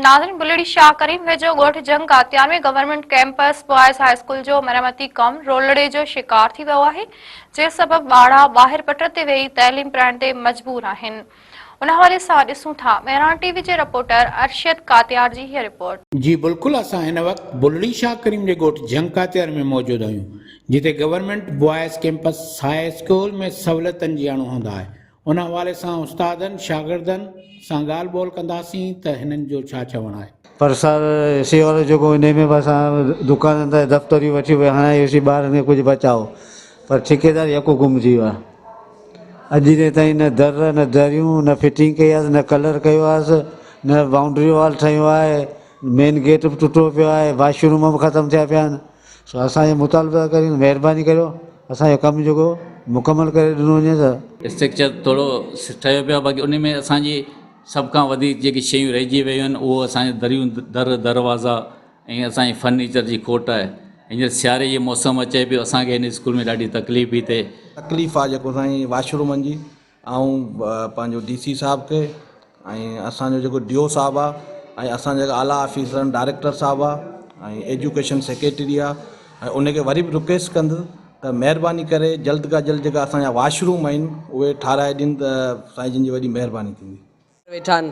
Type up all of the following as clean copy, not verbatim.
ناظرين بلڙي شاهه ڪريم ويجهو ڳوٺ Jhang Katiar ۾ government campus boys high school جو مرمتي ڪم رولڙي جو شڪار ٿي ويو آهي جنهن سبب ٻارڙا ٻاهر پٽ تي ويهي تعليم پرائڻ تي مجبور آهن ان حوالي سان ڏسون ٿا مهراڻ ٽي وي جي رپورٽر ارشد ڪاتيار جي هيء رپورٽ. جي بلڪل اسان هن وقت بلڙي شاهه ڪريم جي ڳوٺ جهنگ ڪاتيار ۾ موجود آهيون جتي government boys campus high school ۾ سهولتن جي اڻ هوند آهي ان حوالي سان استادن شاگردن سان ڳالهه ٻولهه ڪنداسين ته هنن جو ڇا چوڻ آهي. پر سر سي وارو جيڪو انهي ۾ به اسان دڪانن تان دفتريون وٺي به هڻايوسين ٻارن کي ڪجهه بچاء پر ٺيڪيدار يڪو گم ٿي ويو آهي اڄ ڏينهن تائين نه در نه دريون نه فٽنگ ڪئي آهي نه ڪلر ڪيو آهي نه بائونڊري وال ٺهيو آهي مين گيٽ به ٽٽو پيو آهي واش روم به ختم ٿيا پيا آهن سو اسان اهو مطالبو ٿا ڪريون ته مهرباني ڪريو اسان جو ڪم جيڪو مڪمل ڪري ڏنو وڃي ته. اسٽرڪچر ٿورو ٺهيو پيو آهي باقي ان ۾ اسان جي سڀ کان وڌيڪ جيڪي شيون رهجي ويون آهن اهو اسان جي دريون در دروازا ۽ اسان جي فرنيچر جي کوٽ آهي هينئر سياري جي موسم اچي پيو اسان کي هن اسڪول ۾ ڏاڍي تڪليف پئي ٿئي. تڪليف آهي جيڪو سائين واش رومن جي آئون پنهنجو ڊي سي صاحب کي ۽ اسان جو جيڪو ڊي او صاحب آ ۽ اسان جا اعليٰ آفيسر آهن ڊائريڪٽر صاحب آ ۽ ايجوڪيشن سيڪريٽري آ ۽ ان کي وري به رڪويسٽ ڪندس ته مهرباني ڪري جلد کان جلد جيڪا اسان جا واش روم آهن اهي ٺاراهي ڏين ته سائين جن جي وڏي مهرباني ٿيندي. ويٺا آهن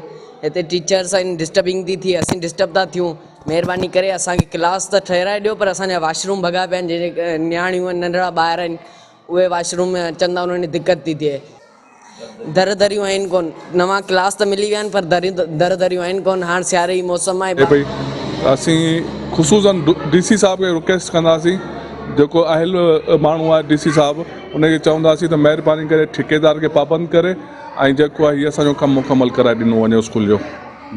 هتي ٽيچرس آهن ڊسٽربنگ ٿي ٿئي اسين ڊسٽرب ٿا ٿيون مهرباني ڪري اسان کي ڪلاس ته ٺهرائي ڏيو پر اسان جا واش روم ڀڳا پيا آهن جنهن جي نياڻيون آهن ننڍڙا ٻار آهن اهي واش روم ۾ اچن ٿا انهن کي دقت ٿي ٿئي. در دريون آهن ڪون. نوان ڪلاس ته ملي ويا آهن پر دريون در دريون آهن ڪون. هاڻ سياري جي موسم آهي. پئي ته اسين خصوصا ڊي سي صاحب کي رڪويسٽ ڪنداسين جيڪو اهل ماڻهو آهي ڊي سي صاحب ان کي چونداسين ته مهرباني ڪري ٺيڪيدار کي پابند ڪري ۽ جيڪو آهي هي اسان جو ڪم مڪمل ڪرائي ڏنو وڃي اسڪول جو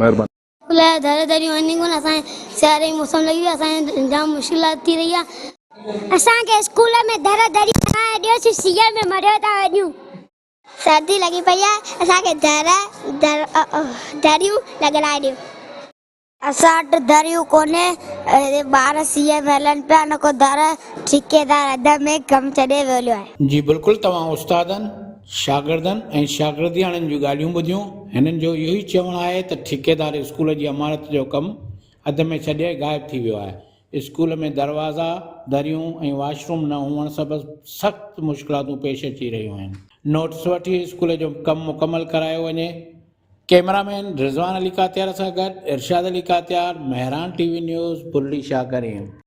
مهرباني. اسڪول جا در دريون آهن ڪونه اسان کي سياري جي موسم لڳي وئي اسان کي جام مشڪلات ٿي رهي آهي. اسان کي اسڪول ۾ در دريون ٺاهي ڏيو اسين سيء ۾ مريو ٿا وڃون. سردي لڳي پئي آهي اسان کي در دريون لڳرائي ڏيو. اسان وٽ دريون ڪونهي ٻار سيء ۾ هلن پيا نه ڪو در ٺيڪيدار اڌ ۾ ڪم ڇڏي ويو آهي. جي بلڪل توهان استادن شاگردن ۽ شاگردياڻين جون ڳالهيون ٻڌيون، هنن جو اهو ئي چوڻ آهي ته ٺيڪيدار اسڪول جي عمارت جو ڪم اڌ ۾ ڇڏي غائب ٿي ويو آهي، اسڪول ۾ دروازا، دريون ۽ واش روم نه هئڻ سبب سخت مشڪلاتون پيش اچي رهيون آهن، نوٽس وٺي اسڪول جو ڪم مڪمل ڪرايو وڃي، ڪئميرا مين رضوان علي ڪاتيار سان گڏ Irshad Ali Katiar, Mehran T V news, Bulri Shah Karim.